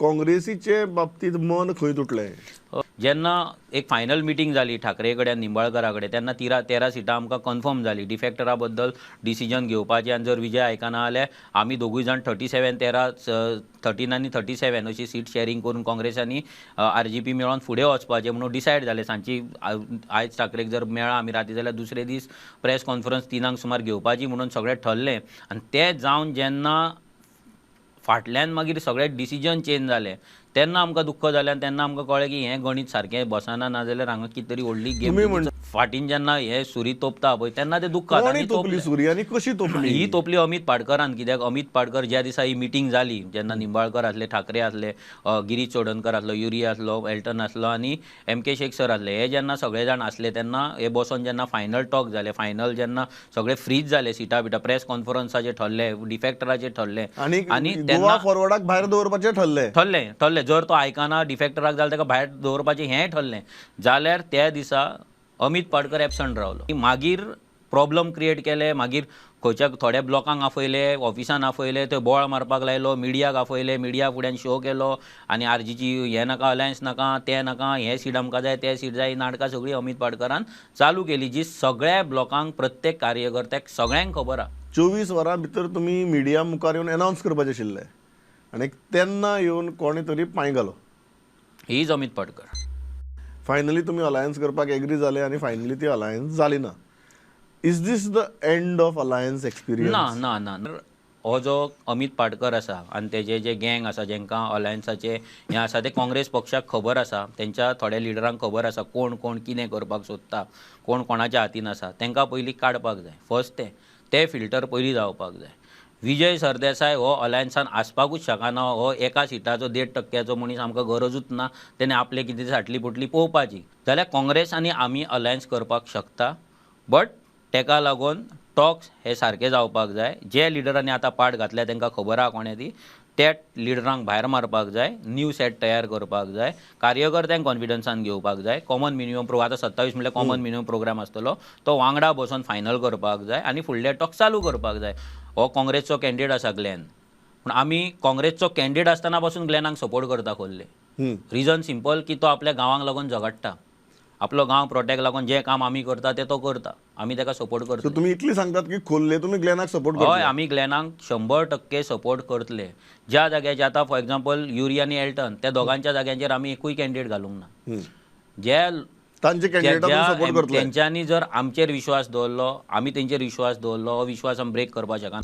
काँग्रेसीचे बाबतीत मन खंय तुटलें? जेन्ना एक फायनल मिटींग जाली ठाकरे कडेन निंबाळकरा कडेन तेन्ना 13 सिटां आमकां कन्फर्म जाली. डिफेक्टरा बद्दल डिसिजन घेवपाचें आनी जर विजय आयकना जाल्यार आमी दोगूय जाण 37 13 13 आनी 37 अशी सीट शेअरिंग करून काँग्रेस आनी आरजीपी मेळोन फुडें वचपाचें म्हणून डिसायड जालें. सांजची आयज ठाकरेक जर मेळ्ळा आमी राती जाल्यार दुसरे दीस प्रेस कॉन्फरन्स 3 सुमार घेवपाची म्हणून सगळें ठरलें. आनी तें जावन जेन्ना फाटल्यान मागीर सगळे डिसिजन चेंज जाले तेन्ना आमकां दुख्ख जालें आनी तेन्ना आमकां कळ्ळें की हें गणीत सारकें बसना, नाजाल्यार हांगा कितें तरी व्हडली गेम. फाटीन जेन्ना हे सुरी तोपता पळय तेन्ना ते दुख्ख जाता. तोपली सुरी आनी कशी तोपली? ही तोपली अमित पाडकरान. कित्याक अमित पाडकर ज्या दिसा ही मिटींग जाली जेन्ना निंबाळकर आसले, ठाकरे आसले, गिरीश चोडणकर आसलो, युरी आसलो, एल्टन आसलो आनी एम के शेख सर आसले, हे जेन्ना सगळे जाण आसले तेन्ना हे बसोन जेन्ना फायनल टॉक जाले, फायनल जेन्ना सगळे फ्रीज जाले, सिटा बिटा प्रेस कॉन्फरन्साचे ठरले, डिफेक्टराचे ठरले आनी तेन्ना फॉरवर्डाक भायर दवरपाचें ठरलें ठरलें ठरलें जर तो आयकना डिफेक्टराक जाल्यार ताका भायर दवरपाचें हेंय ठरलें. जाल्यार त्या दिसा अमित पाडकर एबसंट रावलो. मागीर प्रॉब्लम क्रिएट केले, मागीर खंयच्या थोड्या ब्लॉकांक आपयले, ऑफिसान आपयले, थंय बोळ मारपाक लायलो, मिडियाक आपयले, मिडिया फुड्यान शो केलो आनी आरजीची हें नाका, अलायन्स नाका, तें नाका, हें सीट आमकां जाय, तें सीट जाय, नाटकां सगळीं अमित पाडकरान चालू केली, जी सगळ्या ब्लॉकांक प्रत्येक कार्यकर्त्याक सगळ्यांक खबर आसा. 24 वरां भितर तुमी मिडिया मुखार येवन अनावन्स करपाचें आशिल्लें आनी तेन्ना येवन कोणे तरी पांय घालो, ही अमित पाडकर. फायनली तुमी अलायन्स करपाक एग्री जाले आनी फायनली ती अलायन्स जाली ना. Is this the end of alliance experience? ना ना ना. हो जो अमित पाडकर आसा आनी तेजे जे गँग आसा जेंकां अलायन्साचे हें आसा ते काँग्रेस पक्षाक खबर आसा, तेंच्या थोड्या लिडरांक खबर आसा कोण कोण कितें करपाक सोदता, कोण कोणाच्या हातीन आसा, तेंकां पयलीं काडपाक जाय. फर्स्ट तें फिल्टर पयलीं जावपाक जाय. विजय सरदेसाय हो अलायन्सान आसपाकूच शकना, हो एका सिटाचो 1.5% मनीस आमकां गरजूच ना, तेणें आपलें कितें साटली पोटली पळोवपाची. जाल्यार काँग्रेस आनी आमी अलायन्स करपाक शकता, बट तेका लागून टॉक्स हे सारके जावपाक जाय. जे लिडरांनी आतां पाट घातल्या तेंकां खबर आहा कोणें ती, त्या लिडरांक भायर मारपाक जाय, न्यू सेट तयार करपाक जाय, कार्यकर्त्यांक कॉन्फिडन्सान घेवपाक जाय. कॉमन मिनिमम प्रोग्राम आतां 27 म्हणल्यार कॉमन मिनिमम प्रोग्राम आसतलो, तो वांगडा बसून फायनल करपाक जाय आनी फुडले टॉक्स चालू करपाक जाय. हो काँग्रेसचो कॅन्डिडेट आसा ग्लॅन, पूण आमी काँग्रेसचो कॅन्डिडेट आसतना पासून ग्लॅनाक सपोर्ट करता खोल्ले. रिजन सिंपल की तो आपल्या गांवांक लागून झगडटा, आपलो गांव प्रोटेक्ट लागून जे काम आमी करता ते तो करता, आमी ताका सपोर्ट करता. तुमी इतली सांगतात की खोल्ले तुमी ग्लॅनाक सपोर्ट करता? हय, आमी ग्लॅनाक 100% सपोर्ट करतले. ज्या जाग्याचेर आतां फॉर एग्जाम्पल युरी आनी एल्टन त्या दोगांच्या जाग्यांचेर आमी एकूय कॅन्डिडेट घालूंक ना. जे तेंच्यांनी जर आमचेर विश्वास दवरलो, आमी तेंचेर विश्वास दवरलो, हो विश्वास आमी ब्रेक करपाक शकना.